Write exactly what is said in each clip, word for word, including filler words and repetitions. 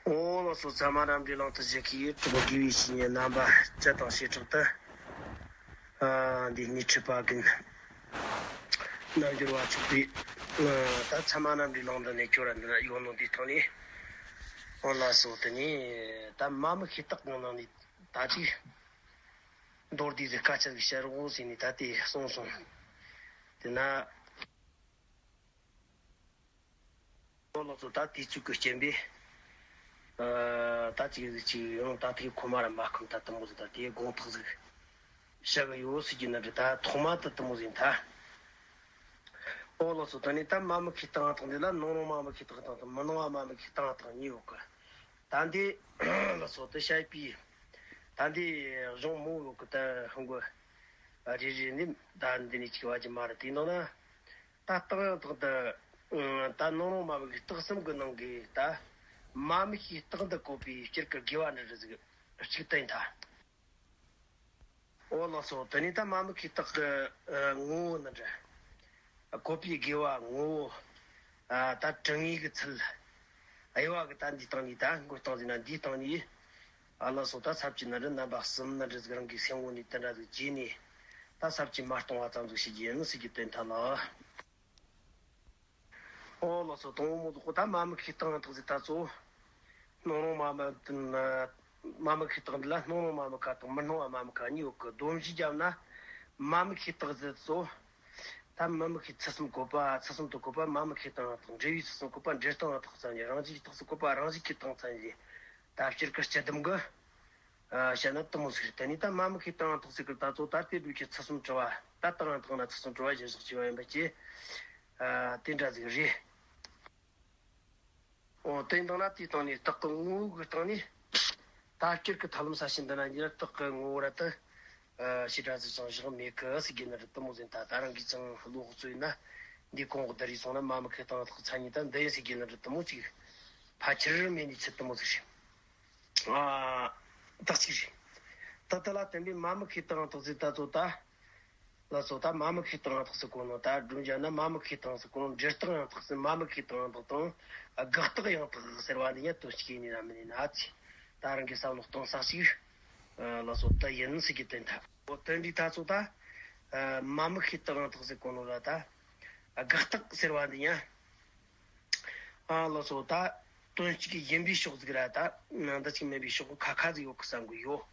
ཨོ་ལགས་སོ། ཚད་མ་རྣམ་འགྲེལ་གླེང་སྟེགས་བཞི་ཁའི་གྲོགས་དགེ་བའི་བཤེས་གཉེན་རྣམ་པ་སྤྱི་དང་བྱེ་བྲག་ཏུ། ཨ། འདི་སྣེ་ཁྲིད་པ་ཀུན། རྣལ་འབྱོར་བ་མཆོག་པའི། ཨ། ད་ཚད་མ་རྣམ་འགྲེལ་གླེང་སྟེགས་ནས་ཁྱོད་ར་འདི་ན་ཡོད་ནོ་འདི་ཐོག་ནས། ཨོ་ལགས་སོ། དེ་ནས་ད་མ་མི་ཤེས་རྟགས་ཀྱི་ནང་ནས་ད་ཅིག་མདོར་བསྡུས་ཟིག་སྐད་ཆ་ཟིག་བཤད་རོགས་ཟེར་ནས་ད་དེ་གསུངས་སོང་། དེ་ན། ཨོ་ལགས་སོ། ད་དུས་ཚོད་ཀྱི་རྐྱེན་པས། ཨ། ད་ཅིག་ཟིག་ཅིག་ཡང་ད་དེ་ཁོ་མ་ར་མ་ཁོམ། ད་དེ་མོ་ཟིག་ད་དེ་དགོངས་དག་ཟིག་བཤད་གི་ཡོད་ཟེར་གྱི་ན་འདྲ། ད་ཐོག་མ་ད་དེ་མོ་ཟིག་ད། ཨོ་ལགས་སོ། ད་ནི་ད་མ་མི་ཤེས་རྟགས་དང་འདི་ལ་སྣང་རུང་མ་མི་ཤེས་རྟགས་དང་དང་མི་སྣང་བ་མ་མི་ཤེས་རྟགས་དང་གཉིས་ཡོད་གི། ད་འདི་ལགས་སོ། དེ་བཤད་པའི་ད་འདི་གཞུང་མང་ཡོད་གི། ད་ཧང་གོ་རེ་རེ་ནི་ད་འདི་ནས་ཅིག་བ་ཅི་མ་རེད། དེ་ནང་ན། ད་རྟགས་ཡང་དག་ཏུ། ཨ། ད་སྣང་རུང་མ་མི་ཤེས་རྟགས་གསུམ་གྱི་ནང་གི་ད་མ་མི་ཤེས་རྟགས་འདི་བཀོད་པའི་སྤྱིར་གྱི་དགེ་བ་འདྲ་འདྲ་ཟིག་གཅིག་བསྟན་ཐལ། ཨོ་ལགས་སོ། དེ་ནས་ད་མ་མི་ཤེས་རྟགས་ཀྱི། ཨ། ངོ་བོ་ནི་འདྲ། བཀོད་པའི་དགེ་བ་ངོ་བོ། ཨ། ད་དྲི་ངེས་ཀྱི་ཚུལ། དབྱེ་བ་གི་ད་འདིའི་སྟེང་ནས་ད་འགོད་སྟངས་ཟིན་ན་འདིའི་སྟེང་ནས། ཨ་ལགས་སོ། ད་ས་བཅད་ནི་འདྲ་རྣམ་པ་གསུམ་ནི་འདྲ་ཟིག་རང་གི་སེམས་ངོ་ནས་དེ་འདྲ་ཟིག་བརྗེས་ནས། ད་ས་བཅད་མ་སྟོང་བ་ཙམ་ཟིག་ཞིག་ཡིན་ཟེར་གྱི་དོན་དག་ལ། ཨོ་ལགས་སོ། དང་པོ་མོ་དོ་ཁོ་ད་མ་མི་ཤེས་རྟགས་ཡང་དག་ཟིག་ད་གཙོ་བོ། སྣང་རུང་མ་མི། མ་མི་ཤེས་རྟགས་འདི་ལ་སྣང་རུང་མ་མི་ཁ་དང་མི་སྣང་བ་མ་མི་ཁ་གཉིས་ཡོད་གི། སྡོམ་གཞི་བརྒྱབ་ན་མ་མི་ཤེས་རྟགས་ཟིག་གཙོ་བོ། ད་མ་མི་ཤེས་ཚུལ་གསུམ་བཀོད་པ། ཚུལ་གསུམ་དུ་བཀོད་པ་མ་མི་ཤེས་རྟགས་ཡང་དག་འབྲེལ་བའི་ཚུལ་གསུམ་བཀོད་པ་འབྲེལ་རྟགས་ཡང་དག་ཚན་གཉིས། རང་བཞིན་གྱི་རྟགས་སུ་བཀོད་པ་རང་བཞིན་གྱི་རྟགས་ཚན་གཉིས། ད་སྤྱིར་གྱི་སྤྱི་སྡོམ་གྱི། ཨ། བཤད་ན་དེ་མོ་ཟིག་རེད། དེ་ནས་ད་མ་མི་ཤེས་རྟགས་ཡང་དག་ཟེར་གི་ད་གཙོ་ད་དེ་འདྲ་གི་ཚུལ་གསུམ་དྲི་བ། ད་རྟགས་ཡང་དག་ན་ཚུལ་གསུམ་དྲི་བ་གཞིར་བཞག་བྱས་པ་ཡིན་པ་ཅི། ཨ། དེ་འདྲ་ཟིག་རེད། ཨོ། དེ་འདང་ན་དེའི་སྟེང་ནས་རྟགས་ཀྱི་ངོ་བོ་གི་སྟེང་ནས། ད་སྤྱིར་གྱི་ཐབས་ལམ་གསལ་བྱེད་འདི་ན་ཡིན་ན་རྟགས་ཀྱི་ངོ་བོ་ར་ད། ཨ། ཞེ་དྲག་ཟིག་ཅང་བཞག་མེད་གི་ཟེར་གྱི་ནི་རེད། དེ་མོ་ཟིན་ད་ད་རང་གིས་ཅང་བློ་ཁོག་ཚོས་ན་འདི་གོང་གི་བསྡུར་རེས་སོང་ན་མ་མི་ཤེས་རྟགས་ཡང་དག་མཚན་ཉིད་ད་འདི་ཡིན་ཟེར་གྱི་ནི་རེད། དེ་མོ་ཅིག་ཕལ་ཆེར་མེད་ནི་ཚུལ་དེ་མོ་ཟིག་རེད། ཨ། ད་ཅིག་རེད། ད་དེ་ལ་བརྟེན་པའི་མ་མི་ཤེས་རྟགས་ཡང་དག་ཟེར་ད་གཙོ་ད། ལགས་སོ། ད་མ་མི་ཤེས་རྟགས་ཡང་དག་ཟེར་གོ་ནོ་ད་སྒྲུབ་བྱ་ན་མ་མི་ཤེས་རྟགས་ཟེར་གོ་ནོ། འབྲེལ་རྟགས་ཡང་དག་ཟེར། མ་མི་ཤེས་རྟགས་ཡང་དག་དང་། ཨ། དགག་རྟགས་ཡང་དག་ཟེར་བ་འདི་གཉིས་དོན་གཅིག་ཡིན་ན་མིན་ན་ཅི། ད་རང་གི་བསམ་བློ་གཏོང་ས་ཞིག་ཨ། ལགས་སོ། ད་ཡིན་ཟེར་གྱི་དོན་དག་འོ་དོན་འདི་ད་གཙོ་ད། ཨ། མ་མི་ཤེས་རྟགས་ཡང་དག་ཟེར་གོ་ནོ་ལ་ད། ཨ། དགག་རྟགས་ཟེར་བ་འདི་ཡང་། ཨ། ལགས་སོ། ད་དོན་གཅིག་ཡིན་པའི་ཕྱོགས་ཟིག་ར་ད་ནང་ད་ཅིག་མིན་པའི་ཕྱོགས་ཁ་ཁ་ཟིག་ཡོད་གི་བསམ་གི་ཡོད།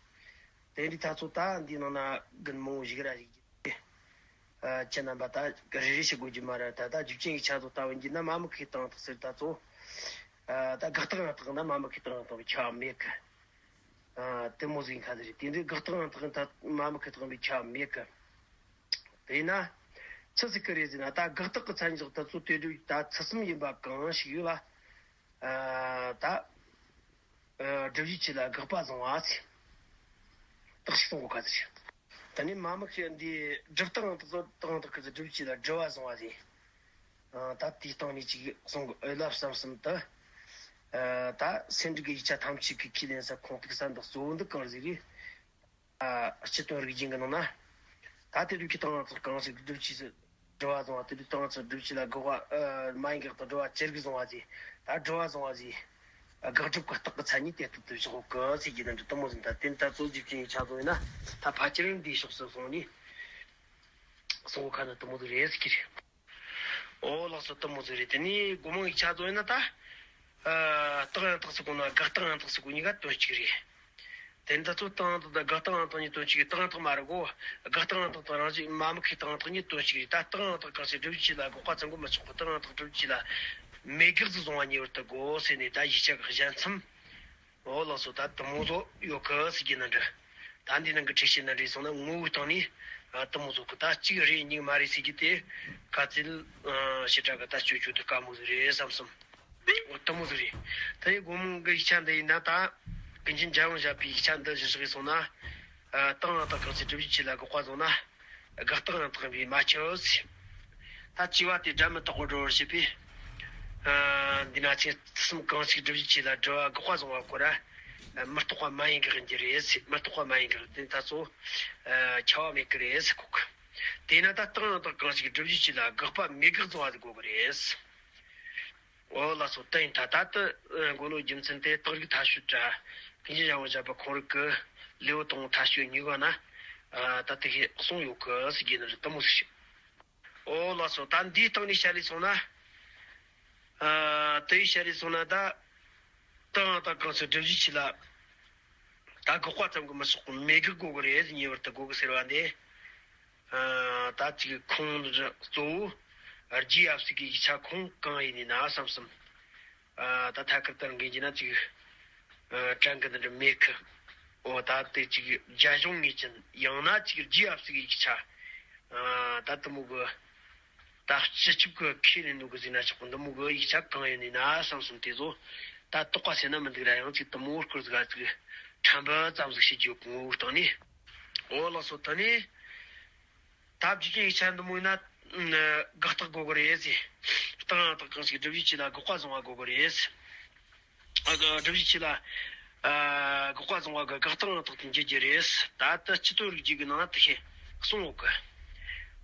དེ་འདི་ད་གཙོ་ད་འདི་ནང་ན་རྒན་མང་བོ་ཞིག་ར་ཞིག་ཨ། ཁྱེད་རྣམ་པ་ད་རེ་རེ་ཞིག་དགོས་རྒྱུ་མ་རེད། ད་ད་རྒྱུ་རྐྱེན་གྱི་ཆ་ཚོ་ལྟ་བུ་འགྱུར་ན་མ་མི་ཤེས་རྟགས་ཡང་དག་ཟེར་ད་གཙོ། ཨ། ད་དགག་རྟགས་ཡང་དག་ན་མ་མི་ཤེས་རྟགས་ཡང་དག་པའི་ཁྱབ་མེད་གི། ཨ། དེ་མོ་ཟིག་ཁ་ཟིག་རེད། དེ་འདྲའི་དགག་རྟགས་ཡང་དག་ད་མ་མི་ཤེས་རྟགས་པའི་ཁྱབ་མེད་གི། དེས་ན་ཆི་ཟིག་གི་རེད་ཟེར་ན། ད་དགག་རྟགས་ཀྱི་མཚན་ཉིད་ད་གཙོ་དེ་འདྲ་ད་ཚུལ་གསུམ་ཡིན་པ་གང་ཞིག་ཡོད་ལ། ཨ། ད། ཨ། སྒྲུབ་བྱའི་ཆོས་ལ་དགག་པ་བཟུང་བ་ཚེ། རྟགས་ཤིག་གསུང་གོ་ཁ་ཟིག་ད་ནི་མ་མི་ཤེས་འདི་སྒྲུབ་རྟགས་ཡང་དག་གཙོ་རྟགས་ཡང་དག་གི་སྒྲུབ་བྱའི་ཆོས་ལ་སྒྲུབ་པ་བཟུང་བ་ཟིག་ཨ། ད་དེའི་སྟེང་ནས་ཅིག་གསུང་གི། འོད་ལ་བསམ་བསམ་དུ། ཨ། ད་སེམས་འགྲོ་གི་ཡིག་ཆ་ཐམས་ཅད་ཀྱི་ཁས་ལེན་ས་ཁུངས་གཏུགས་ས་འདི་གཙོ་བོ་འདི་གང་ཟིག་རེད། ཨ། སྤྱི་དོན་རིག་རྒྱུན་གྱི་ནང་ན། ད་དེ་དུས་ཀྱི་རྟགས་ཡང་དག་གང་ཞིག་སྒྲུབ་བྱའི་སྒྲུབ་བྱའི་ལ་དགག་པ་བཟུང་བ། དེ་དུས་རྟགས་ཡང་དག་སྒྲུབ་བྱའི་ལ་དགག་པ། ཨ། མ་ཡིན་དགག་རྟགས་སྒྲུབ་པ་ཇི་ལྟར་བཟུང་བ་ཟེར། ད་སྒྲུབ་པ་བཟུང་བ་ཟེར། ཨ། དགག་སྒྲུབ་ཀྱི་རྟགས་ཀྱི་མཚན་ཉིད་དེ་ལྟར་དུ་བཞག་གི་ཟེར་གྱི་ནི་འདི་དེ་མོ་ཟིག་ད་དེ་ད་གཙོ་རྒྱུ་རྐྱེན་གྱི་ཆ་ཚང་ཡིན་ན་ད་ཕལ་ཆེར་འདིའི་ཕྱོགས་སུ་སོང་ནས་གསུང་གོ་ཁ་ན་དེ་མོ་ཟིག་རེད་ཟེར་གྱི་རེད། ཨོ་ལགས་སོ། དེ་མོ་ཟིག་རེད། དེ་ནས་སྒོ་མང་གི་ཆ་ཚང་ཡིན་ན་ད། ཨ། རྟགས་ཡང་དག་ཟེར་གོ་ན་དགག་རྟགས་ཡང་དག་ཟེར་གོ་གཉིས་ཀ་དོན་གཅིག་རེད། དེ་འདི་ཚོ་རྟགས་ཡང་དག་དང་དགག་རྟགས་ཡང་དག་གཉིས་དོན་གཅིག་རེད། རྟགས་ཡང་དག་མ་རེད་གོ། དགག་རྟགས་ཡང་དག་དང་རང་བཞིན་མ་མི་ཤེས་རྟགས་ཡང་དག་གཉིས་དོན་གཅིག་རེད། ད་རྟགས་ཡང་དག་གང་ཞིག་སྒྲུབ་བྱའི་ཆོས་ལ་དགག་པ་ཙམ་གྱིས་མི་ཆོག་གི། རྟགས་ཡང་དག་སྒྲུབ་བྱའི་ཆོས་ལ་མེད་དགག་ཏུ་བཟུང་བ་ཉེ་བར་དུ་དགོས་ཟེར་ནས་ད་ཡིག་ཆ་གི་བཞེད་མཚམས། ཨོ་ལགས་སོ། ད་དེ་མོ་ཟིག་ཡོད་གི་ཟེར་གྱི་ནི་འདྲ། ད་འདི་ནང་གི་འགྲེལ་བཤད་ནི་འདྲ་སོང་ན་ངོ་བོའི་སྟེང་ནས། ཨ། དེ་མོ་ཟིག་གི་ད་གཅིག་རེད་གཉིས་མ་རེད་ཟེར་གྱི་དེ་ག་ཚོད། ཨ། ཞེ་དྲག་གི་ད་སྤྱོད་རྒྱུ་དེ་དཀའ་མོ་ཟིག་རེད་བསམ་སོང་། ཨོ། དེ་མོ་ཟིག་རེད། ད་ཡི་སྒོ་མང་གི་ཡིག་ཆ་འདི་ཡིན་ན་ད། ཀུན་མཁྱེན་འཇམ་དབྱངས་བཞད་པའི་ཡིག་ཆ་འདི་གཞིར་བཞག་སོང་ན། ཨ། རྟགས་ཡང་དག་གང་ཞིག་སྒྲུབ་བྱའི་ཆོས་ལ་དགག་པ་བཟུང་ན། དགག་རྟགས་ཡང་དག་ཡིན་པས་མ་ཁྱབ་ཟེར། ད་ཅེས་པ་དེ་སྒྲ་མི་རྟག་པར་སྒྲོ་བར་བྱེད་པས། ཨ། འདི་ན་ཆོས་ཚུལ་གསུམ་གང་ཞིག་སྒྲུབ་བྱའི་ཆོས་ལ་སྒྲུབ་པ་དགག་པ་བཟུང་བ་ཁོ་ར། ཨ། མི་རྟག་པ་མ་ཡིན་དགག་ཡིན་རྒྱུ་རེད་ཟེར། མི་རྟག་པ་མ་ཡིན་དགག་དེ་ད་གཙོ། ཨ། ཁྱབ་པ་མེད་ཀྱི་རེད་ཟེར་གོ་གི། དེས་ན་ད་རྟགས་ཡང་དག་གང་ཞིག་སྒྲུབ་བྱའི་ཆོས་ལ་དགག་པ་མེད་དགག་བཟུང་བ་དེ་དགོས་ཀྱི་རེད་ཟེར། འོ་ལགས་སོ། དེ་ཡིན་ད་ད་ལྟ་ཨ་མགོ་ལོག་རྒྱུ་མཚན་དེ་རྟགས་རིགས་མཐའ་དཔྱོད་དྲ་ཀུན་མཁྱེན་ཞང་བོད་རྒྱལ་པོ་ཁོང་རང་གི་ལེའུ་དང་པོ་མཐའ་དཔྱོད་གཉིས་པ་ན་ཨ་ད་དེ་ཞིག་གསུངས་ཡོད་གི་ཟེར་གྱི་ནི་རེད། དེ་མོ་ཟིག་ཞིག་འོ་ལགས་སོ། ད་འདིའི་སྟེང་ནས་བཤད་ལས་སོང་ན། ཨ་དེའི་བཤད་ལས་སོང་ན་ད། ཏང་ཏང་གང་ཚོ་སྒྲུབ་བྱེད་ཆེ་ལ། ད་དགག་པ་ཙམ་གྱིས་མི་ཆོག་གི། མེད་དགག་དགོས་གི་རེད། ངེས་པར་དུ་དགོས་གི་ཟེར་བ་འདི། ཨ་ད་ཅིག་ཁུངས་གཙོ་བོ། རྒྱུའི་ཡབ་སྲས་ཀྱི་ཡིག་ཆ་ཁུངས་གང་ཡིན་ནི་ན་བསམ་བསམ། ཨ་ད་ཐད་ཀར་ལྟར་འགན་གྱི་ན་ཅིག་ཨ་དྲན་གི་འདི་འདྲ་མེད་གི། འོ་ད་དེ་ཅིག་རྒྱ་གཞུང་ངེས་ཅན། ཡང་ན་ཅིག་རྒྱུའི་ཡབ་སྲས་ཀྱི་ཡིག་ཆ། ཨ་ད་དེ་མོ་གི། ད་སྤྱི་ཁྱབ་ཀྱི་ཁས་ལེན་འདུག་གི་ཟེར་ན་ཆོག་གི། འདི་མོ་གི་ཡིག་ཆ་གང་ཡོད་ནི་ན་བསམ་བསམ་དེ་ཚོ་ད་དོགས་པ་ཟེར་ན་མི་འདུག་ར། ཡང་ཅིག་དེ་མོ་སྐོར་ཟིག་ག་ཅིག་ཕྲན་བུ་ཙམ་ཟིག་བཤད་རྒྱུ་ཡོད་གི། ངོ་བོའི་སྟེང་ནས། འོ་ལགས་སོ། དེ་ནས་ད་རྒྱུ་རྐྱེན་ཡིག་ཆ་འདི་མོ་ཡིན་ན་དགག་རྟགས་དགོས་གི་རེད་ཟེར། རྟགས་ཡང་དག་གང་ཞིག་སྒྲུབ་བྱེད་ཆེ་ལ་དགག་པ་བཟུང་བ་དགོས་གི་རེད་ཟེར། ཨ་གི་སྒྲུབ་བྱེད་ཆེ་ལ། ཨ་དགག་པ་བཟུང་བ་གི་དགག་རྟགས་ཡང་དག་ཏུ་འགྱུར་རྒྱུ་རེད། ད་ལྟ་སྤྱི་དོན་རིགས་རྒྱུད་ཀྱི་ནང་ན་དེ་ཞིག་གསུངས་ཡོད་གི།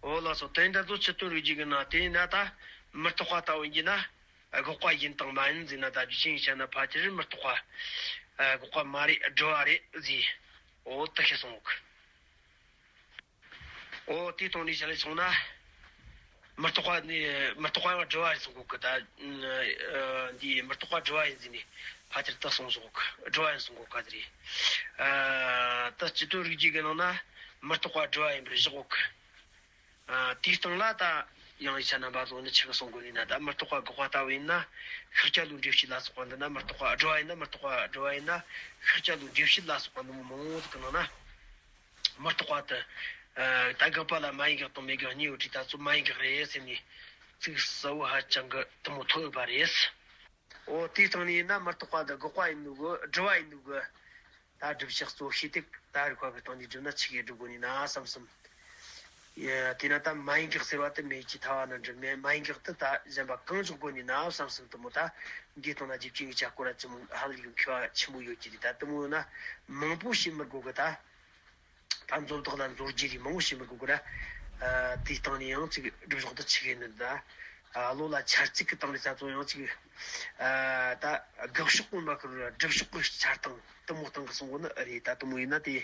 འོ་ལགས་སོ། དེ་འདྲ་ཚོ་སྤྱི་དོན་རིགས་རྒྱུད་ཀྱི་ནང་དེ་ཡིན་ན་ད་མི་རྟག་པ་ལྟ་བུ་ཡིན་གྱི་ན། ཨ་དགག་པ་ཡིན་དང་མ་ཡིན་ཟེར་ན། ད་རྒྱུ་རྐྱེན་ཡིག་ཆ་ན་ཕལ་ཆེར་མི་རྟག་པ། ཨ་དགག་པ་མ་རེད། སྒྲུབ་པ་རེད་ཟེར། འོ་དེ་ཞིག་གསུངས་ཡོད་གི། འོ་དེའི་སྟེང་ནས་བཤད་ལས་སོང་ན། མི་རྟག་པ་ནི་མི་རྟག་པ་ཡང་སྒྲུབ་པ་ཡིན་གསུང་གོ་གི། ད་ཨ་འདི་མི་རྟག་པ་སྒྲུབ་པ་ཡིན་ཟེར་ནས་ཕལ་ཆེར་ད་གསུངས་བཞག་གི། སྒྲུབ་པ་ཡིན་གསུང་གོ་ག་དེ་རེད། ཨ་ད་སྤྱི་དོན་རིགས་རྒྱུད་ཀྱི་ནང་ན་མི་རྟག་པ་སྒྲུབ་པ་ཡིན་པར་བཞག་གོ་གི། ཨ་དེའི་སྟེང་ལ་ད་ཡང་ཡིག་ཆ་རྣམ་པ་ཚོ་ནི་ཆི་གི་གསུང་དགོས་ནི་ན། ད་མི་རྟག་པ་དགག་པ་ལྟ་བུ་ཡིན་ན་ཤཱཀྱ་ལུགས་འགྲེལ་བྱེད་ལ་སོགས་པ་འདི་ན། མི་རྟག་པ་སྒྲུབ་པ་ཡིན་ན། མི་རྟག་པ་སྒྲུབ་པ་ཡིན་ན་ཤཱཀྱ་ལུགས་འགྲེལ་བྱེད་ལ་སོགས་པ་འདི་མོ་མང་བོ་ཟིག་གི་ནང་ན། མི་རྟག་པ་དེ། ཨ་ད་དགག་པ་ལ་མ་ཡིན་དགག་དང་མེད་དགག་གཉིས་ཡོད་དུས། ད་ཚོ་མ་ཡིན་དགག་རེད་ཟེར་ནས་ཚིག་གསལ་བོ་ཧ་ཅང་གི་དེ་མོ་ཐོབ་ཡོད་པ་རེད། འོ་དེའི་སྟེང་ནས་ཡིན་ན་མི་རྟག་པ་འདི་དགག་པ་ཡིན་ནོ་གི། སྒྲུབ་པ་ཡིན་ནོ་གི། ད་སྒྲུབ་བྱེད་གཙོ་བོ་ཤེས་ཏེ་ད་རིགས་པ་གི་སྟེང་ནས་སྒྲུབ་ན་ཆི་གིས་སྒྲུབ་དགོས་ནི་ན་བསམ་བསམ། ཡ་དེས་ན་ད་མ་ཡིན་དགག་ཟེར་བ་དེ་མེད་ཀྱི་ཐལ་བ་ན་འདྲ། མེད། མ་ཡིན་དགག་དེ་ད་གཞན་པ་གང་འཇོག་དགོས་ནི་ན་བསམ་བསམ་དེ་མོ། ད་འདིའི་སྟེང་ན་རྒྱུ་རྐྱེན་ཡིག་ཆ་སྐོར་ར་ཅི་མོ་ཧ་ལས་ཀྱི་མཁས་པ་ཆེན་པོ་ཡོད་ཀྱི་རེད། ད་དེ་མོ་ཡོད་ན་མང་པོ་བཤད་མི་དགོས་གི། ད་ད་མཛོ་བདག་ལ་མཛོ་རྗེ་རེད། མང་པོ་བཤད་མི་དགོས་གི་ར། ཨ་དེའི་སྟེང་ནས་ཡང་ཅིག་སྒྲུབ་ཕྱོགས་དེ་ཆི་གི་ནི་ད། ཨ་བློ་ལ་འཆར་ཚིག་གི་སྟེང་ནས་ད་ཚོ་ཡང་ཅིག་ཨ་ད་དགག་ཕྱོགས་ཀུན་མ་ཁུར་སྒྲུབ་ཕྱོགས་ཀྱི་འཆར་སྟངས་དེ་མོ་སྟེང་གི་གསུང་གོ་ནི་ཨེ་རེད། ད་དེ་མོ་ཡིན་ན་དེ།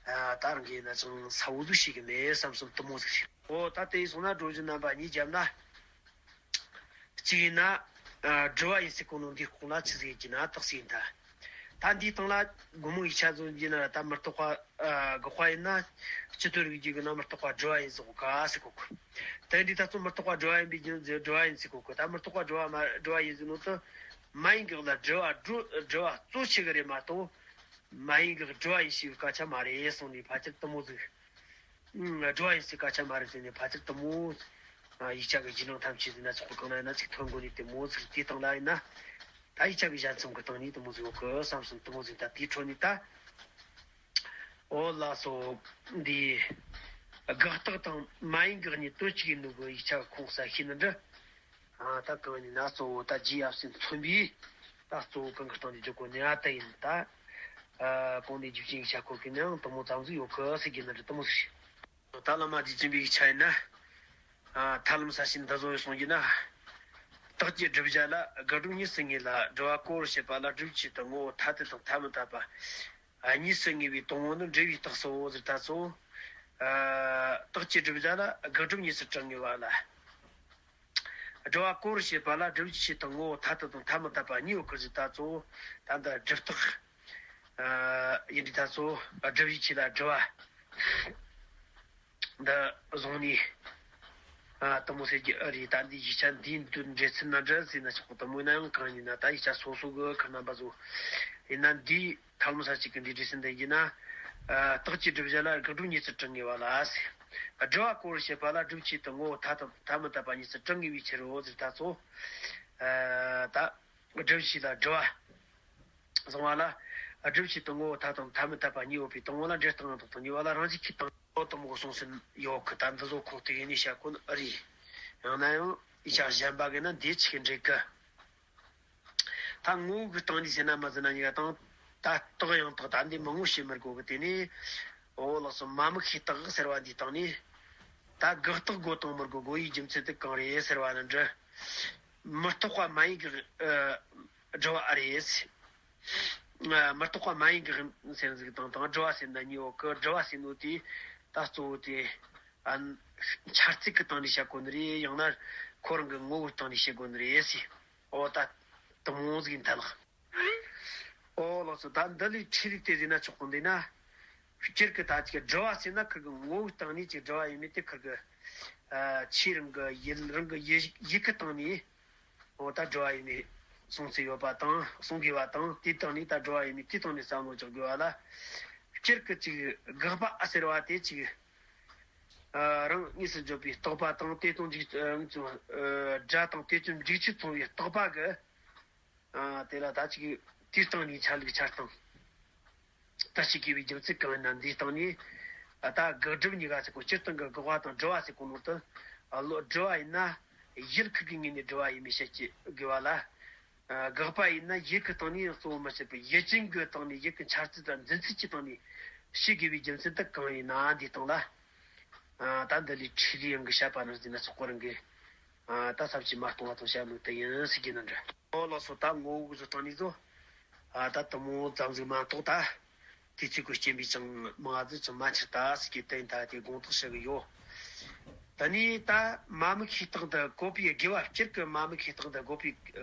ཨ་ད་རང་གིས་ན་ཅང་ས་བོ་ཟིག་ཤེས་གི་མེད་བསམ་བསམ་དེ་མོ་ཟིག་རེད། འོ་ད་དེ་ཡིན་སོང་ན་འགྲོ་རྒྱུ་རྣམ་པ་གཉིས་བརྒྱབ་ན། གཅིག་ཡིན་ན། ཨ་སྒྲུབ་པ་ཡིན་ཟེར་གོ་ནོ་འདིའི་ཁོངས་ལ་ཆི་ཟིག་ཡིན་གྱི་ན་རྟགས་ཟིག་ཡིན་ད། ད་འདིའི་སྟེང་ལ་སྒོ་མང་ཡིག་ཆ་ཚོ་ཡིན་ན་ད་མི་རྟག་པ་ཨ་དགག་པ་ཡིན་ན། སྤྱི་དོན་རིགས་རྒྱུད་ཀྱི་ནང་མི་རྟག་པ་སྒྲུབ་པ་ཡིན་ཟེར་གོ་ག་ཟེར་གོ་གི། དེ་འདི་ད་ཚོ་མི་རྟག་པ་སྒྲུབ་པ་ཡིན་པའི་རྒྱུ་མཚན་སྒྲུབ་པ་ཡིན་ཟེར་གོ་གི། ད་མི་རྟག་པ་སྒྲུབ་པ་མ་སྒྲུབ་པ་ཡིན་ཟེར་ནོ་དེ། མ་ཡིན་དགག་ལ་སྒྲུབ་པ་སྒྲུབ་སྒྲུབ་པ་གཙོ་ཆེ་གི་རེད་མ་གཏོགས། མ་ཡིན་དགག་སྒྲུབ་པ་ཡིན་ཞེས་པའི་སྐད་ཆ་མ་རེད་གསུངས་ནས་ཕལ་ཆེར་དེ་མོ་ཟིག་ཨ་སྒྲུབ་པ་ཡིན་ཟེར་སྐད་ཆ་མ་རེད་ཟེར་ནས་ཕལ་ཆེར་དེ་མོ། ཨ་ཡིག་ཆ་གི་རྒྱུད་ནང་ཐམས་ཅད་ཟེར་ན་ཆོག་གི། གང་ན་ཡིན་ན་ཅིག་ཐོན་དགོས་ནི་དེ་མོ་ཟིག་དེའི་སྟེང་ལ་ཡིན་ན། ད་ཡིག་ཆ་གི་ཞལ་མཚམས་གི་སྟེང་ནས་དེ་མོ་ཟིག་ཡོད་གི་བསམ་སོང་། དེ་མོ་ཟིག་ད་དེའི་ཁྲོད་ནས་ད། འོ་ལགས་སོ། འདི་དགག་རྟགས་དང་མ་ཡིན་དགག་གཉིས་དོན་གཅིག་ཡིན་ནོ་གི་ཡིག་ཆ་གི་ཁུངས་གསལ་ཤེས་ནི་འདྲ། ཨ་ད་གང་ཡིན་ན་གཙོ་བོ་ད་རྒྱུའི་ཡབ་སྲས་མཚོན་པའི་ད་གཙོ་བོ་གང་གི་སྟེང་ནས་འཇོག་གོ་ནི་ཨ་ད་ཡིན་ད། ཨ་གོང་ནས་རྒྱུ་རྐྱེན་ཡིག་ཆ་སྐོར་གི་ནའང་དེ་མོ་ཙམ་ཟིག་ཡོད་གི་ཟེར་གྱི་ནི་འདྲ། དེ་མོ་ཟིག་རེད། ད་བླ་མ་རྗེ་བཙུན་པའི་ཡིག་ཆ་ཡིན་ན། ཨ་ཐར་ལམ་གསལ་བྱེད་འདི་ཚོ་ཡི་གསུང་རྒྱུ་ན། རྟགས་ཀྱི་བསྒྲུབ་བྱ་ལ་དགག་སྒྲུབ་གཉིས་སུ་ངེས་ལ། སྒྲུབ་པ་གོ་བར་བྱེད་པ་ལ་སྒྲུབ་བྱེད་དུ་ངོ་བོ་ཐ་དད་དང་ཐ་མི་དད་པ་གཉིས་སུ་ངེས་པའི་དང་པོ་ནི་འབྲེལ་བའི་རྟགས་སོ་ཟེར་ད་ཚོ། ཨ་རྟགས་ཀྱི་བསྒྲུབ་བྱ་ལ་དགག་སྒྲུབ་གཉིས་སུ་གྲངས་ངེས་པ་ལ། སྒྲུབ་པ་གོ་བར་བྱེད་པ་ལ་སྒྲུབ་བྱེད་དང་ངོ་བོ་ཐ་དད་དང་ཐ་མི་དད་པ་གཉིས་ཡོད་ཀི་ཟེར་ད་ཚོ། ད་འདི་སྒྲུབ་རྟགས་ཨ་ཡིན་དུས་ད་ཚོ་སྒྲུབ་བྱེད་ཆེ་ལ་སྒྲུབ་པ་འདི་བཟུང་ནས་ཨ་དེ་མོ་ཟེར་གྱི་ཨ་རེད། ད་འདི་ཡིག་ཆ་འདིའི་མདུན་འབྲེལ་ཚུལ་ན་འདྲ་ཟེར་ན་ཆོག་གི། དེ་མོ་ཡིན་ན་ཡང་གང་ཡིན་ན་ད་ཡིག་ཆ་སོ་སོ་གི་ཁ་རྣམ་པ་ཚོ་ཡིན་ན་འདིའི་ཐལ་མོ་ས་གཅིག་གི་འདི་འདྲའི་ཟིན་ལྡན་གྱི་ན། ཨ་རྟགས་ཀྱི་བསྒྲུབ་བྱ་ལ་དགག་སྒྲུབ་གཉིས་སུ་གྲངས་ངེས་པ་ལ་ཟེར། སྒྲུབ་པ་གོ་བར་བྱེད་པ་ལ་སྒྲུབ་བྱེད་དུ་ངོ་བོ་ཐ་དད་ཐ་མི་དད་པ་གཉིས་སུ་གྲངས་ངེས་པའི་ཕྱིར་རོ་ཟེར་ད་ཚོ། ཨ་ད་སྒྲུབ་བྱེད་ལ་སྒྲུབ་པ་བཟུང་བ་ལ། སྒྲུབ་བྱེད་དུ་ངོ་བོ་ཐ་དད་ཐ་མི་དད་པ་གཉིས་ཡོད་པའི་དང་པོ་ལ་འབྲེལ་རྟགས་ཡང་དག་དང་གཉིས་པ་ལ་རང་བཞིན་ཁས་བླངས་དང་པོ་གསུངས་ཟིན་ཡོད་ཀི། ད་འདི་ཚོ་ཁུངས་གཏུགས་ཡིན་ནས་བཤད་གོ་ནི་ཨེ་རེད། ཡང་ན་ཡང་ཡིག་ཆ་གཞན་པ་གི་ན་འདི་ཆི་གི་འགྲིག་གི། ད་ངོ་བོ་གི་སྟེང་ནས་ཟེར་ན་མ་ཟེར་ན་གཉིས་ཀ་དང་། ད་རྟགས་ཡང་དག་ད་འདི་མང་པོ་བཤད་མི་དགོས་གི། དེ་ནས་འོ་ལགས་སོ། མ་དམིགས་ཤེས་རྟགས་ཟེར་བ་འདིའི་སྟེང་ནས་ད་དགག་རྟགས་དགོས་དང་མི་དགོས། དགོས་ཡི་རྒྱུ་མཚན་དེ་གང་རེད་ཟེར་བ་ནི་འདྲ། མི་རྟག་པ་མ་ཡིན་གྱི་ཨ་སྒྲུབ་པ་རེད། ཨ་མི་རྟག་པ་མ་ཡིན་གྱི་ཟེར་ཟིག་དང་དང་སྒྲུབ་པ་ཟེར་ན་གཉིས་ཡོད་གི། སྒྲུབ་པ་ཟེར་ནོ་དེ་ད་གཙོ་བོ་དེ་ཨ་འཆར་ཚུལ་གྱི་སྟེང་ནས་བཤད་དགོས་ནི་རེད། ཡང་ན་ཁོ་རང་གི་ངོ་བོའི་སྟེང་ནས་བཤད་དགོས་ནི་རེད་ཟེར། ཨོ་ད་དེ་མོ་ཟིག་ཡིན་ད་ལགས། ཨོ་ལགས་སོ། ད་འདི་ལས་ཁྲིད་ལུགས་དེ་ཟིན་ན་ཆོག་གི། འདི་ན་སྤྱིར་གི་ད་ཅིག་སྒྲུབ་པ་ཟེར་ན་ཁིར་གི་ངོ་བོའི་སྟེང་ནས་ཅིག་སྒྲུབ་པ་ཡིན་མིན་དེ་ཁིར་གི་ཨ་ཆོས་རང་གི་ཡིད་རང་གི་ཡིད་ཡིད་ཀྱི་སྟེང་ནས་ཨོ་ད་སྒྲུབ་པ་ཡིན་མིན་གསུང་ཚུལ་ཡོད་པ་དང་གསུང་དགོས་པ་དང་། དེའི་སྟེང་ནས་ད་སྒྲུབ་པ་ཡིན་མིན་དེའི་སྟེང་ནས་བསམ་བློ་རྒྱག་དགོས་པ་ལ། སྤྱིར་གི་ཅིག་དགག་པ་ཨ་ཟེར་བ་དེ་ཅིག་ཨ་རང་དངོས་སུ་བརྗོད་པའི་རྟོག་པ་དང་། དེ་དང་འཇིག་ཨ་དགྲ་དང་དེ་ཙམ་འཇིག་ཆུ་མཚུངས་པའི་རྟོག་པ་གི་ཨ་དེ་ལ་ད་ཅིག་དེའི་སྟེང་ནས་འཆར་ལུགས་འཆར་སྟངས། ད་ཅིག་དགོས་པའི་རྒྱུ་མཚན་གང་ཡིན་ན། འདིའི་སྟེང་ནས་ཨ་ད་དགག་སྒྲུབ་གཉིས་ཀ་ཟེར་གོ། སྤྱིར་བཏང་གི་དགག་པ་དང་སྒྲུབ་པ་ཟེར་གོ་ནོ་དེ། ཨ་ལོ་སྒྲུབ་པ་ཡིན་ན་ཡིད་ཁུར་གི་ངོས་ནས་སྒྲུབ་པ་ཡིན་མིན་བཤད་ཀྱི་དགོས་པ་ལ། ཨ་དགག་པ་ཡིན་ན་ཡིད་ཀྱི་སྟེང་ནས་གཙོ་བོ་མི་བྱེད་པར་ཡིད་ཅན་གྱི་སྟེང་ནས་ཡིད་ཀྱི་འཆར་ཚུལ་དང་འཛིན་ཚུལ་གྱི་སྟེང་ནས་བཤད་དགོས་པའི་རྒྱུ་མཚན་དེ་གང་ཡིན་ན། འདིའི་སྟེང་ལ་ཨ་ད་འདི་ལས་ཁྲིད་ལུགས་ཡང་གི་བཤད་པ་ནང་ཟིན་ན་ཆོག་གི་རང་གི་ཨ་ད་ཚབས་ཆེ་མ་གཏོང་བ་དང་བཤད་ནོ་དེ་ཡིན་ཟེར་གྱི་ནི་འདྲ། ཨོ་ལགས་སོ། ད་ངོ་བོ་བཟོ་སྟངས་ནས་བཟོ། ཨ་ད་དེ་མོ་ཙམ་ཟིག་མ་གཏོགས་ད་དུས་ཚོད་ཀྱི་རྐྱེན་པས་ཅང་མང་ཟིག་ཅང་མ་འཁྱེར་ད་ཟེར་གྱི་དེ་ད་དེ་དགོངས་དག་ཞུ་གི་ཡོད། ད་ནི་ད་མ་མི་ཤེས་སྟངས་དེ་བཀོད་པའི་དགེ་བ། སྤྱིར་གི་མ་མི་ཤེས་སྟངས་དེ་བཀོད་པའི་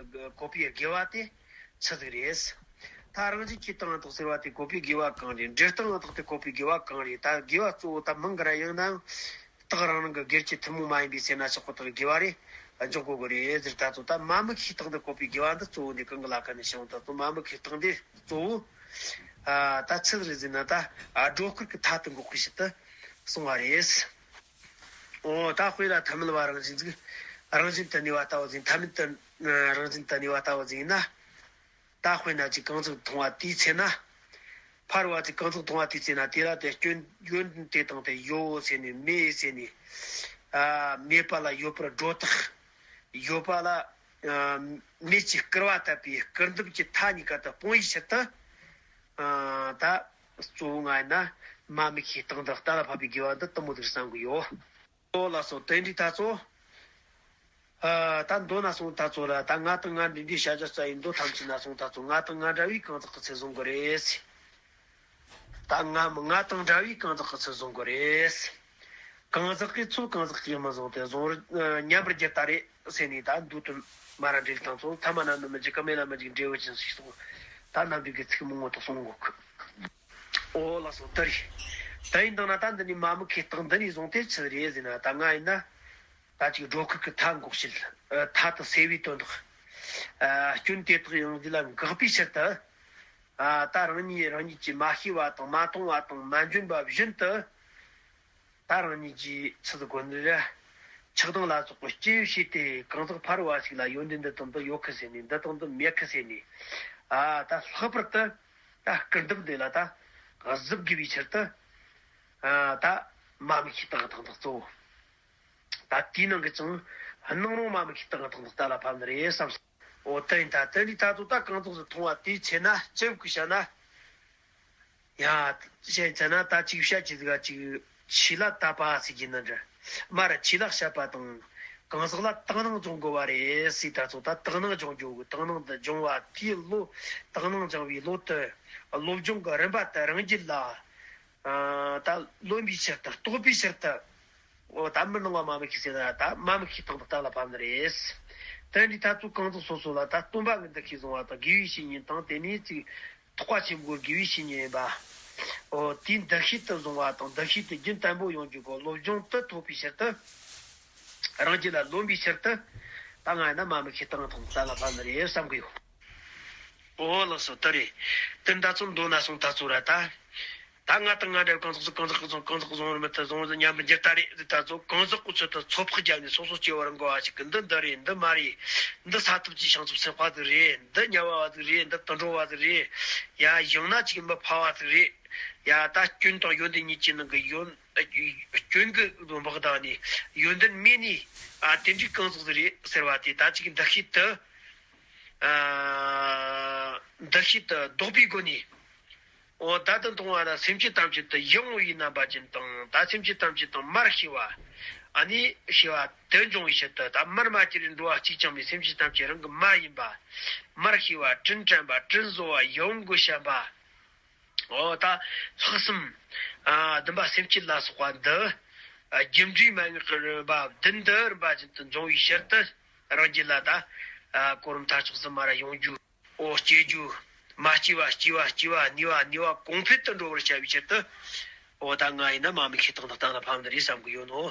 བཀོད་པའི་དགེ་བ་དེ་ཆི་ཟིག་རེད། ད་རང་བཞིན་གྱིས་སྟེང་དག་ཟེར་བ་དེ་བཀོད་པའི་དགེ་བ་གང་རེད། འབྲས་སྟེང་དག་དེ་བཀོད་པའི་དགེ་བ་གང་རེད། ད་དགེ་བ་གཙོ་བོ་ད་མང་གི་ར། ཡང་ན་རྟགས་རང་རང་གི་སྒེར་གྱི་ཐུན་མོང་མ་ཡིན་པའི་ཚེ་ན་ཆགས་པ་དང་དགེ་བ་རེ་འཇོག་དགོས་ཀྱི་རེད་ཟེར། ད་ཚོ་ད་མ་མི་ཤེས་སྟངས་འདི་བཀོད་པའི་དགེ་བ་འདི་གཙོ་བོ་འདི་གང་གི་ལ་ཁ་ནས་བྱུང་། ད་ཚོ་མ་མི་ཤེས་སྟངས་འདི་གཙོ་བོ་ཨ་ད་ཆི་ཟིག་རེད་ཟེར་ན། ད་ཨ་སྒྲོ་སྐུར་གྱི་མཐའ་དུ་འགོག་པའི་ཕྱིར་དུ་གསུངས་པ་རེད། ཨོ་ད་དཔེ་ལ་ཐ་མལ་བ་རང་བཞིན་ཟིག་རང་བཞིན་དུ་གནས་པ་ལྟ་བུ་ཟིག་ཐ་མལ་དུ་རང་བཞིན་དུ་གནས་པ་ལྟ་བུ་ཟིག་ཡིན་ན། ད་དཔེར་ན་ཅིག་གང་ཟག་མཐོང་བ་དེའི་ཚེ་ན། ཕ་རོལ་བ་ཅིག་གང་ཟག་མཐོང་བ་དེའི་ཚེ་ན། དེ་ལ་དེ་སྐྱོན་ཡོན་ཏན་དེ་དང་དེ་ཡོད་ཟེར་ནས་མེད་ཟེར་ནས། ཨ་མེད་པ་ལ་ཡོད་པར་སྒྲོ་བཏགས། ཡོད་པ་ལ་ཨ་མེད་ཀྱི་སྐུར་བ་བཏབ་པའི་སྐུར་འདེབས་ཀྱི་མཐའ་གཉིས་ཀ་དེ་སྤོང་བའི་ཕྱིར་དུ། ཨ་ད་གཙོ་བོ་ང་ཡིན་ན་མ་མི་ཤེས་སྟངས་དང་རྟ་ལ་ཕབ་པའི་དགེ་བ་འདི་དེ་མོ་ཟིག་བསམ་གི་ཡོད། ཨོ་ལགས་སོ། དེ་འདྲའི་ད་ཚོ། ཨ་ད་མདོར་ན་སོང་ད་ཚོ་ལ། ད་ང་དང་ང་འདྲ་འདྲའི་བྱ་བྱ་རྩ་ཡི་མདོ་ཐམས་ཅད་ན་སོང་ད་ཚོ་ང་དང་ང་འདྲ་བའི་གང་ཟག་གི་ཚུལ་བཟུང་གི་རེད། ད་ང་ང་དང་འདྲ་བའི་གང་ཟག་གི་ཚུལ་བཟུང་གི་རེད། གང་ཟག་གིས་ཚུལ་གང་ཟག་གིས་མི་བཟུང་སྟེ། བཟུང་བར་ཨ་མཉམ་པར་བརྗོད་ད་རེད་ཟེར་ནས། ད་མདོ་དུ་མ་ར་འབྲེལ་དང་ཚོ། ཐ་མ་ན་ནི་མི་འཇིགས་ཀ་མེད་ན་མི་འཇིགས་འབྲས་བུ་ཅན་ཞིག་སོགས། ད་རྣམ་འབྲེལ་གྱི་ཚིག་མང་པོ་དག་གསུང་གོ་གི། ཨོ་ལགས་སོ། དེ་རེད། དེ་ཡིན་དང་ན་ད་འདི་ནས་མ་མི་ཤེས་སྟངས་འདི་ནས་བཟུང་སྟེ་ཆི་རེད་ཟེར་ན། ད་ང་ཡིན་ན་ད་ཅིག་སྒྲོ་སྐུར་གྱི་མཐའ་འགོག་བྱེད། ཨ་མཐའ་དེ་སེལ་བའི་དོན་དག་ཨ་སྐྱོན་དེ་དག་ཡང་འདི་ལ་འགག་པའི་ཕྱིར་དུ། ཨ་ད་རང་ཉིད་རང་ཉིད་ཀྱིས་མ་ཤེས་པ་དང་མ་མཐོང་བ་དང་མ་འཇོན་པ་བཞིན་དུ། ད་རང་ཉིད་ཀྱིས་ཆི་ཟིག་གོ་ནི་རེད། ཆགས་སྡང་ལ་སོགས་པའི་རྐྱེན་བྱས་ཏེ་གང་ཟག་ཕ་རོལ་བ་ཞིག་ལ་ཡོན་ཏན་འདི་དང་འདི་ཡོད་གི་ཟེར་ནས། འདི་དང་འདི་མེད་གི་ཟེར་ནས། ཨ་ད་ལྷག་པར་དུ་ད་སྐུར་འདེབས་འདི་ལ་ད་གཟབ་དགོས་པའི་ཕྱིར་དུ། ཨ་ད་མ་མི་ཤེས་སྟངས་དང་དག་གཙོ་བོ། ད་དེའི་ནང་གི་ཅང་སྣང་རུང་མ་མི་ཤེས་སྟངས་དང་དག་རྟ་ལ་ཕབ་ནི་རེད་བསམ་སོང་། འོ་དེ་ཡིན། ད་དེ་འདྲའི་ད་ཚོ་ད་གང་ཟག་ཟིག་མཐོང་བ་དེའི་ཚེ་ན་སྤྱི་བོ་གིས་བཤད་ན། ཡ། བཤད་ཚེ་ན་ད་ཅིག་བཤད་ཀྱི་ཟིག་ག་ཅིག་ཆོས་ལ་དད་པ་ཟེར་གྱི་ནི་འདྲ། མར་ཆོས་ལ་བཤད་པ་དང་གང་ཟག་ལ་དག་སྣང་སྦྱོང་དགོས་པ་རེད་ཟེར། ད་ཚོ་ད་དག་སྣང་སྦྱོང་རྒྱུ་གི། དག་སྣང་དུ་སྦྱོང་བ་དེའི་བློ། དག་སྣང་སྦྱང་བའི་བློ་དེ་སློབ་སྦྱོང་གི་རིམ་པ་དེ་རང་རྒྱུད་ལ་ཨ་ད་ལོན་པའི་ཕྱིར་དུ། རྟོགས་པའི་ཕྱིར་དུ། འོ་ད་མི་སྣང་བ་མ་མི་ཤེས་ཟེར་ན། ད་མ་མི་ཤེས་སྟངས་དག་རྟ་ལ་ཕབ་ནི་རེད། དེ་འདྲའི་ད་ཚོ་གང་ཟག་སོ་སོ་ལ་ད་སྟོན་པ་གི་འདུ་ཤེས་བཟུང་བ་དང་དགེ་བའི་བཤེས་གཉེན་དང་། དེ་ནས་ཅིག་ཐེག་པ་ཆེན་པོའི་དགེ་བའི་བཤེས་གཉེན་ཡིན་པ། འོ་དེའི་འདུ་ཤེས་དེ་བཟུང་བ་དང་། འདུ་ཤེས་དེ་རྒྱུན་བརྟན་པོ་ཡོང་རྒྱུ་གི་སློབ་སྦྱོང་དེ་ཐོབ་པའི་ཕྱིར་དུ། རང་རྒྱུད་ལ་ལོན་པའི་ཕྱིར་དུ། ད་ང་ཡིན་ན་མ་མི་ཤེས་སྟངས་དག་རྟ་ལ་ཕབ་ནི་རེད་བསམ་གི་ཡོད། ཨོ་ལགས་སོ། དེ་རེད། དེ་ད་ཚོ་མདོར་ན་སོང་ད་ཚོ་ར་ད། ད་ང་དང་ང་འདྲ་བའི་གང་ཟག་ཚོ། གང་ཟག་གི་ཚོ། གང་ཟག་བཟུང་བར་མི་ཐུབ། བཟུང་བར་མཉམ་པར་འགྱུར་ད་རེད། དེ་ད་ཚོ་གང་ཟག་གི་ཚོད་དུ་ཚོད་དཔག་བརྒྱབ་ནས་སོ་སོ་སྐྱེ་བར་འགོ་བ་ཞིག་གི། འདི་འདི་རེད། འདི་མ་རེད། འདི་ས་ཐོབ་ཀྱི་བྱང་ཆུབ་སེམས་དཔའ་ཟིག་རེད། འདི་དམྱལ་བ་ཟིག་རེད། འདི་དུད་འགྲོ་བ་ཟིག་རེད། ཡ་ཡང་ན་ཅིག་མི་ཕལ་བ་ཟིག་རེད། ཡ་ད་སྐྱོན་དང་ཡོན་ཏན་གཉིས་ཀྱི་ནང་གི་ཡོན། སྐྱོན་གྱི་འབག་བཏང་ནས་ཡོན་ཏན་མེད་ནས། ཨ་དེ་འདྲའི་གང་ཟག་ཟིག་རེད་ཟེར་བ་དེ་ད་ཅིག་འདུ་ཤེས་དེ། ཨ་འདུ་ཤེས་དེ་ལྡོག་པའི་སྒོ་ནས། འོ་ད་དེ་མཐོང་བ་ལ་སེམས་ཅན་ཐམས་ཅད་དེ་ཡིད་འོང་བའི་རྣམ་པ་ཅན་དང་། ད་སེམས་ཅན་ཐམས་ཅད་དང་མར་ཤེས་པ། ཨ་ནི་ཤེས་པ་དེ་འབྱུང་བའི་ཕྱིར་དུ། ད་མར་མ་གྱུར་པའི་འགྲོ་བ་གཅིག་ཀྱང་མེད། སེམས་ཅན་ཐམས་ཅད་རང་གི་མ་ཡིན་པ། མར་ཤེས་པ། དྲིན་དྲན་པ། དྲིན་གཟོ་བ། ཡིད་འོང་གི་བྱམས་པ། འོ་ད་ལྷག་བསམ་ཨ་བདུན་པ་སེམས་བསྐྱེད་ལ་སོགས་པ་འདི། ཨ་རྒྱུ་འབྲས་མན་ངག་གི་རིམ་པ་བདུན་འདི་རིམ་པ་བཞིན་དུ་འབྱུང་བའི་ཕྱིར་དུ། རང་རྒྱུད་ལ་ད་ཨ་གོ་རིམ་མཐའ་ལྕོགས་སུ་མར་ཡོང་རྒྱུ། འོ་སྐྱེ་རྒྱུ། མ་སྐྱེས་པ་སྐྱེ་བ། སྐྱེ་བ་ནས་བ། ནས་བ་གོང་འཕེལ་དུ་འགྲོ་བར་བྱ་བའི་ཕྱིར་དུ། འོ་ད་ང་ཡིན་ན་མ་མི་ཤེས་སྟངས་དང་གཏན་ལ་ཕབ་ནི་རེད་བསམ་གི་ཡོད་ནོ།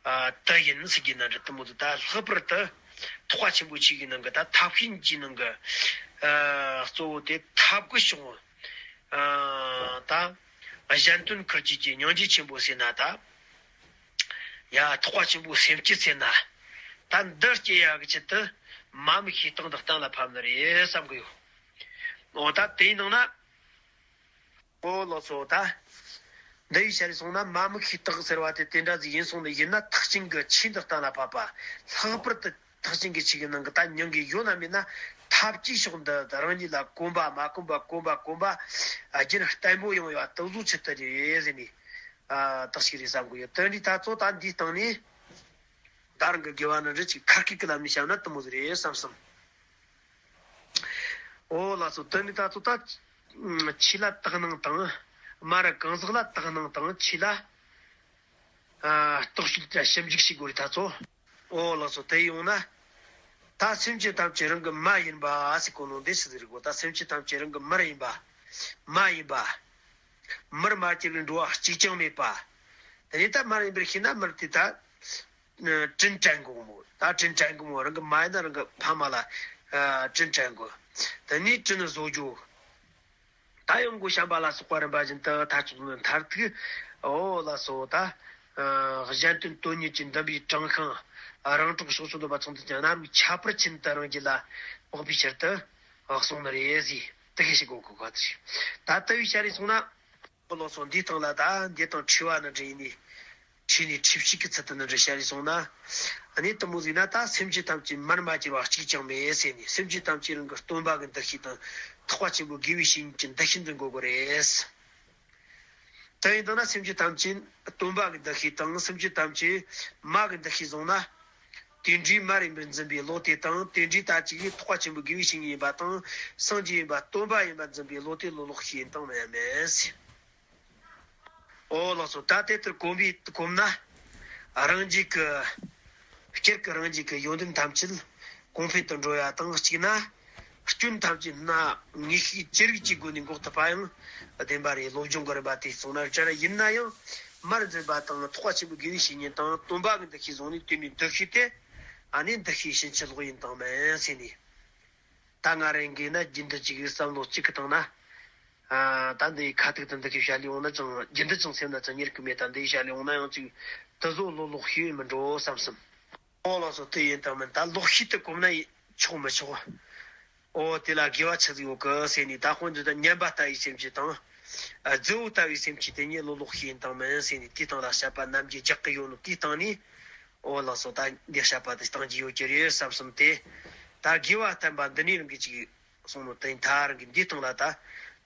ཨ་དེ་ཡིན་ཟེར་གྱི་ན་འདྲ། དེ་མོ་དེ་ད་ལྷག་པར་དུ་ཐེག་པ་ཆེན་པོ་ཆོས་ཀྱི་ནང་གི་ད་ཐབས་ཤེས་ཀྱི་ནང་གི་ཨ་གཙོ་བོ་དེ་ཐབས་ཀྱི་གཞུང་ཨ་ད་གཞན་དོན་ཁུར་བྱེད་ཀྱི་སྙིང་རྗེ་ཆེན་པོ་ཟེར་ན་ད། ཡ་ཐེག་པ་ཆེན་པོའི་སེམས་བསྐྱེད་ཟེར་ན། ད་འདི་སྐྱེ་ཡག་གི་ཆེད་དུ་མ་མི་ཤེས་སྟངས་དང་གཏན་ལ་ཕབ་ནི་རེད་བསམ་གི་ཡོད། འོ་ད་དེའི་ནང་ན། ཨོ་ལགས་སོ་ད། འདི་ཡི་ཆ་ལ་སོང་ན་མ་མི་ཤེས་རྟགས་ཟེར་བ་དེ་དེ་འདྲ་ཟིག་ཡིན་སོང་ནས། ཡིན་ན་ཐེག་ཆེན་གྱི་ཆོས་འདི་གཏན་ལ་ཕབ་པ། ལྷག་པར་དུ་ཐེག་ཆེན་གྱི་ཆོས་ཀྱི་ནང་གི་ད་མྱང་གི་ཡོད་ན་མེད་ན། ཐབས་ཀྱི་ཕྱོགས་འདི་ད་རང་ཉིད་ལ་གོམས་པ་མ་གོམས་པ་གོམས་པ་གོམས་པ་རྒྱུན་བརྟན་པོ་ཡོང་བ་དེ་ཚོའི་ཆེད་དུ་རེད་ཟེར་ནས། ཨ་དག་ཞིག་རེད་བསམ་གི་ཡོད། དེ་འདྲའི་ད་ཚོ་ད་འདིའི་སྟེང་ནས་ད་རང་གི་དགེ་བ་ནི་འདྲ་ཅིག་ཁ་སྐད་ཀྱི་ལམ་ནས་བཤད་ན་དེ་མོ་ཟིག་རེད་བསམ་སོང་། ཨོ་ལགས་སོ། དེ་ནི་ད་ཚོ་ད་ཆོས་ལ་དག་སྣང་དང་། མ་ར་གང་ཟག་ལ་དག་སྣང་དང་། ཆོས་ལ་ཨ་རྟོག་ཞིབ་དང་ཞིབ་འཇུག་བྱེད་དགོས་རེད་ད་ཚོ། ཨོ་ལགས་སོ། དེ་ཡོང་ན་ད་སེམས་ཅན་ཐམས་ཅད་རང་གི་མ་ཡིན་པ་ཟེར་གོ་ནོ་འདི་ཟེར་གོ། ད་སེམས་ཅན་ཐམས་ཅད་རང་གི་མར་ཡིན་པ། མ་ཡིན་པ། མར་མ་གྱུར་པའི་འགྲོ་བ་གཅིག་ཀྱང་མེད་པ། དེ་ནས་ད་མར་ཡིན་པར་ཤེས་ན་མར་དེ་ད་དྲིན་དྲན་དགོས་མོ། ད་དྲིན་དྲན་དགོས་མོ། རང་གི་མ་ཡིན་ན་རང་གི་ཕ་མ་ལ་ཨ་དྲིན་དྲན་དགོས། དེ་ནས་དྲིན་གཟོ་རྒྱུ། ད་ཡོང་སྒོ་བྱམས་པ་ལ་སོགས་པ་རིམ་པ་བཞིན་དུ་མཐར་ཐུག་ནི་མཐར་ཐུག་ཨོ་ལགས་སོ། ད་ཨ་གཞན་དོན་དོན་གཉེར་གྱི་འདུན་པའི་དྲང་ཤིང་། རང་གྲོགས་ཕྱོགས་ཆོས་འདོད་པ་ཚང་དུ་ཀྱང་རྣམ་ཁྱད་པར་ཅན་དུ་རང་རྒྱུད་ལ་དཔག་པའི་ཕྱིར་དུ་གསུངས་ནི་རེད་ཟེར། དེ་ག་ཞིག་གོ་གོ་ག་དེ་ཞིག་ད་ལྟ་བའི་ཤ་རེ་སོང་ན། ཨོ་ལགས་སོ། འདིའི་སྟེང་ལ་ད་འདི་དང་འཁྲུལ་བ་ནི་འདྲ་ཡིན་ནི། འཁྲུལ་ནས་འཁྲུལ་བྱེད་ཀྱི་ཚུལ་དུ་ནི་འདྲ་ཤ་རེ་སོང་ན། ཨ་ནི་དེ་མོ་ཟིག་ན་ད་སེམས་ཅན་ཐམས་ཅད་མར་མ་གྱུར་པ་གཅིག་ཀྱང་མེད་ཟེར་ནས། སེམས་ཅན་ཐམས་ཅད་རང་གི་སྟོན་པ་གི་འདུ་ཤེས་དང་། ཐེག་པ་ཆེན་པོའི་དགེ་བའི་བཤེས་གཉེན་གྱི་འདུ་ཤེས་འཛིན་དགོས་གི་རེད། དེ་ཡིན་དང་ན་སེམས་ཅན་ཐམས་ཅད་སྟོན་པ་གི་འདུ་ཤེས་དང་། སེམས་ཅན་ཐམས་ཅད་མ་གི་འདུ་ཤེས་བཟུང་ན། དེ་འདྲའི་མར་ཡིན་པར་འཛིན་པའི་བློ་དེ་དང་། དེ་འདྲའི་ད་ཅིག་ཐེག་པ་ཆེན་པོའི་དགེ་བའི་བཤེས་གཉེན་ཡིན་པ་དང་། སངས་རྒྱས་ཡིན་པ་སྟོན་པ་ཡིན་པར་འཛིན་པའི་བློ་དེ་ལོ་ལོག་ཤེས་ཡིན་དང་མེད་མེད་ཟེར། ཨོ་ལགས་སོ། ད་དེ་ལྟར་གོམས་པའི་གོམས་ན། རང་རྒྱུད་ཀྱི། སྤྱིར་གྱི་རང་རྒྱུད་ཀྱི་ཡོན་ཏན་ཐམས་ཅད་གོང་འཕེལ་དུ་འགྲོ་ཡ་དང་གཅིག་ན། སྐྱོན་ཐམས་ཅད་སྣ་ངེས་ཤེས་ཅི་རིགས་ཀྱི་སྒོ་ནས་འགོག་ཐུབ་པ་ཡང་བདེན་པ་རེད། སློབ་སྦྱོང་གི་རིམ་པ་དེ་སོང་ན་བྲལ་ཡིན་ན་ཡང་། མར་འཛིན་པ་དང་། ཐེག་པ་ཆེན་པོའི་དགེ་བའི་བཤེས་གཉེན་དང་སྟོན་པ་གི་འདུ་ཤེས་བཟུང་ནས། དེ་ནས་འདུ་ཤེས་དེ་ཨ་ནི་འདུ་ཤེས་ཕྱིན་ཅི་ལོག་ཡིན་དང་མིན་ཟེར་ནས། ད་ང་རང་གིས་ན་རྒྱུན་དུ་ཅིག་བསམ་བློ་གཅིག་གི་བཏང་ན། ཨ་ད་འདི་ཁ་ཐུག་ཏུ་འདི་གི་བཤད་ལས་འོང་ན་ཅང་རྒྱུན་དུ་ཅང་སེམས་ན་ཅང་ཉེར་གི་མེད། ད་འདི་བཤད་ལས་འོང་ན་ཡང་ཅིག་དེ་ཚོ་ལོ་ལོག་ཤེས་མི་འགྲོ་བསམ་སོང་། ཨོ་ལགས་སོ། དེ་ཡིན་དང་མིན་ད་ལོག་ཤེས་དེ་གོམས་ན་ཆོག་མི་ཆོག་ཨོ་དེ་ལ་དགེ་བ་ཆི་ཟིག་ཡོད་གི་ཟེར་ནས། ད་དཔོན་ཚོ་ད་ཉན་པ་ལྟ་བུའི་སེམས་ཅན་དང་། ཨ་རྫི་བོ་ལྟ་བུའི་སེམས་ཅན་དེ་ཉིད་ལོ་ལོག་ཤེས་ཡིན་དང་མིན་ཟེར་ནས། དེའི་སྟེང་ལ་དཔྱད་པ་ནམ་རྒྱུན་རྒྱག་གི་ཡོད་ནོ། དེའི་སྟེང་ནས། ཨོ་ལགས་སོ། ད་འདི་བཤད་པ་དེ་གཏང་རྒྱུ་ཡོད་ཀྱི་རེད་བསམ་སོང་སྟེ། ད་དགེ་བ་བསྟན་པ་འདི་ནས་རང་གིས་ཅིག་གསུངས་ནོ་དེ་མཐར་གི་འདིའི་སྟེང་ལ་ད་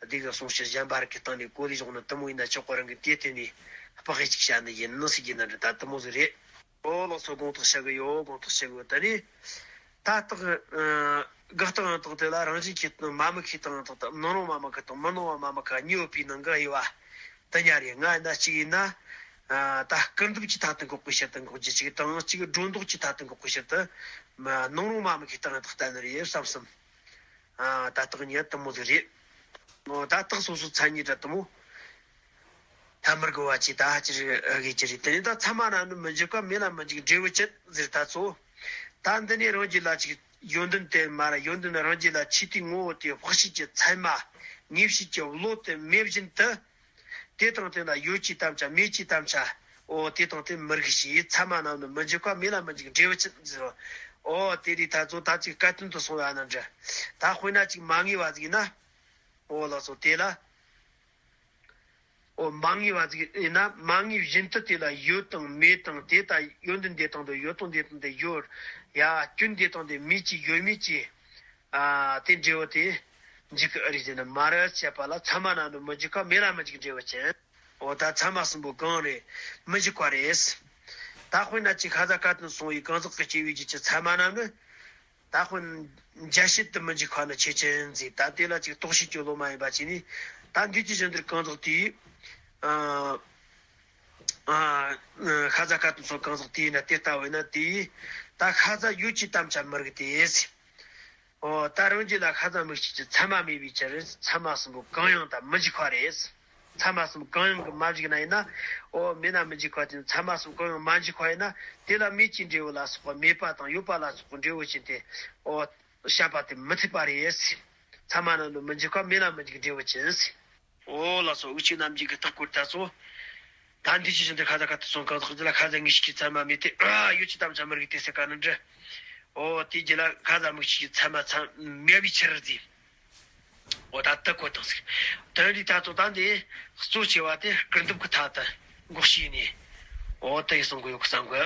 འདི་གི་གསུང་བཤད་གཞན་པ་རིགས་ཀྱི་སྟེང་ནས་གོ་ལས་བཞག་ནོ་དེ་མོ་ཡིན་ན་ཆོག་གི། རང་གིས་དེ་བརྟེན་ནས་དཔག་ཡིག་ཅིག་བཤད་ནི་ཡིན་ནོ་ཟེར་གྱི་ན་འདྲ། ད་དེ་མོ་ཟིག་རེད། ཨོ་ལགས་སོ། དགོངས་དག་ཞུ་གི་ཡོད། དགོངས་དག་ཞུ་གི་ཡོད། ད་ནི་ད་རྟགས་ཨ་དགག་སྟངས་ཡང་དག་དེ་ལ་རང་བཞིན་གྱིས་མ་མི་ཤེས་སྟངས་ཡང་དག་དང་། སྣང་རུང་མ་མི་ཤེས་དང་མི་སྣང་བ་མ་མི་ཤེས་གཉིས་ཡོད་པའི་ནང་གི་དབྱེ་བ་དེ་ཉར་ཡོད། ང་ཡིན་ན་གཅིག་ཡིན་ན། ཨ་ད་སྐུར་འདེབས་ཀྱི་མཐར་ཐུག་འགོག་པའི་ཕྱིར་དུ་འགོག་རྒྱུ་གཅིག་དང་། གཅིག་སྒྲོ་འདོགས་ཀྱི་མཐར་ཐུག་འགོག་པའི་ཕྱིར་དུ་མ་སྣང་རུང་མ་མི་ཤེས་སྟངས་ཡང་དག་བསྟན་ནི་རེད་བསམ་སོང་། ཨ་ད་རྟགས་གཉིས་དེ་མོ་ཟིག་རེད། ཨོ་ད་རྟགས་སོ་སོའི་མཚན་ཉིད་འདྲ་དེ་མོ་ཐ་མར་གོ་བ་ཅི་ད་ཅི་རེད་ཨ་གི་ཅི་རེད། དེ་ནས་ད་མཚན་མ་རྣམས་ནི་མི་འཇིགས་པ། མེ་ལ་མི་འཇིགས་འབྲས་བུ་ཅན་ཟེར་ད་ཚོ། ད་འདི་ནས་རང་རྒྱུད་ལ་ཅིག་ཡོན་ཏན་དེ་མ་ར་ཡོན་ཏན་རང་རྒྱུད་ལ་ཆོས་དེའི་ངོ་བོ་དེ་དཔག་བྱེད་ཀྱི་མཚན་མ། ངེས་བྱེད་ཀྱི་བློ་དེ་མེད་བཞིན་དུ། དེ་དང་དེ་ལ་ཡོད་ཅེས་དམ་བཅའ། མེད་ཅེས་དམ་བཅའ། ཨོ་དེ་དང་དེ་མི་རིགས་ཞེས། མཚན་མ་རྣམས་ནི་མི་འཇིགས་པ། མེ་ལ་མི་འཇིགས་འབྲས་བུ་ཅན་ཟེར་བ། ཨོ་དེ་རིགས་ད་ཚོ་ད་ཅིག་སྐད་དོད་དུ་སོང་བ་ན་འདྲ། ད་དཔེར་ན་ཅིག་མ་ངེས་པ་ཟིག་ཡིན་ན། ཨོ་ལགས་སོ། དེ་ལ། ཨོ་མ་ངེས་པ་ཟིག་ཡིན་ན། མ་ངེས་བཞིན་དུ་དེ་ལ་ཡོད་དང་མེད་དང་། དེ་ལྟ་ཡོན་ཏན་འདི་དང་དེ་ཡོད་དང་འདི་དང་དེ་ཡོད་ཡ། སྐྱོན་འདི་དང་དེ་མེད་ཅེས་ཡོད་མེད་ཅེས། ཨ་དེ་འབྲས་བུ་དེ་འཇིག་གི་ཨ་རི་ཟེར་ན་མ་རེད། བྱས་པ་ལ་མཚན་མ་རྣམས་ནི་མི་འཇིགས་པ། མེ་ལ་མི་འཇིགས་འབྲས་བུ་ཅན། ཨོ་ད་མཚན་མ་གསུམ་པོ་གང་རེད། མི་འཇིགས་པ་རེད། ད་དཔེར་ན་ཅིག་ཁ་ཟས་ཁ་ཏོན་སོང་བའི་གང་ཟག་གི་སྐྱེ་བོའི་རྒྱུད་ཀྱི་ཚད་མ་རྣམས་ནི། ད་དཔེར་ན་འཇལ་བྱེད་དུ་མི་འཇུག་པ་ནི་ཆོས་ཅན་ཟེར། ད་དེ་ལ་ཅིག་རྟོག་བྱེད་ཀྱི་བློ་མ་ཡིན་པ་བྱས་ནས། ད་འདི་ཅི་བཞིན་དུ་གང་ཟག་དེས། ཨ། ཨ། ཁ་ཟས་ཁ་ཏོན་སོང་གང་ཟག་དེས་ན་དེ་ལྟ་བས་ན་དེས། ད་ཁ་ཟས་ཡོད་ཅེས་དམ་བཅའ་མི་རིགས་ཏེ་ཟེར། འོ། ད་རང་རྒྱུད་ལ་ཁ་ཟས་མིག་གཅིག་གི་ཚད་མ་མེད་པའི་ཕྱིར། ཚད་མ་གསུམ་པོ་གང་ཡང་དང་མི་འཇུག་པ་རེད། ཚད་མ་གསུམ་གང་ཡང་གིས་མ་བཞག་ན་ཡིན་ན། འོ། མེད་ན་མི་འཇུག་པ་དེ། ཚད་མ་གསུམ་གང་ཡང་མ་འཇུག་པ་ཡིན་ན། དེ་ལ་མེད་ཀྱི་འབྲས་བུ་ལ་སོགས་པ། མེད་པ་དང་ཡོད་པ་ལ་སོགས་པའི་འབྲས་བུ་ཅན་དེ། འོ། བཤད་པ་དེ་མི་འཐད་པ་རེད། ཚད་མ་རྣམས་ནི་མི་འཇུག་པ། མེད་ན་མི་འཇུག་འབྲས་བུ་ཅན། འོ་ལགས་སོ། དབུགས་གཅིག་རྣམ་འབྱེད་ཀྱི་རྟགས་སྐོར་ད་ཚོ། ད་འདི་ཅི་བཞིན་དུ་ཁ་ཟས་ཁ་ཏོན་སོང་གང་ཟག་རྒྱུད་ལ་ཁ་ཟས་མིག་གཅིག་གི་ཚད་མ་མེད་དེ། ཨ། ཡོད་ཅེས་དམ་བཅའ་མི་རིགས་ཏེ་ཟེར་ག་ནི་འདྲ། འོ། དེའི་རྒྱུད་ལ་ཁ་ཟས་མིག་གཅིག་གི་ཚད་མ་ཚད་མེད་པའི་ཕྱིར་ཟེར། འོ། ད་ལྟ་གོ་དང་ཟེར། དོན་འདི་ད་ཚོ་ད་འདི་གཙོ་ཆེ་བ་དེ་སྐུར་འདེབས་ཀྱི་ཐད་དུ་འགོག་བྱས་ནས། འོ། དེ་ཡི་གསུང་གི་ཡོད་བསམ་གི།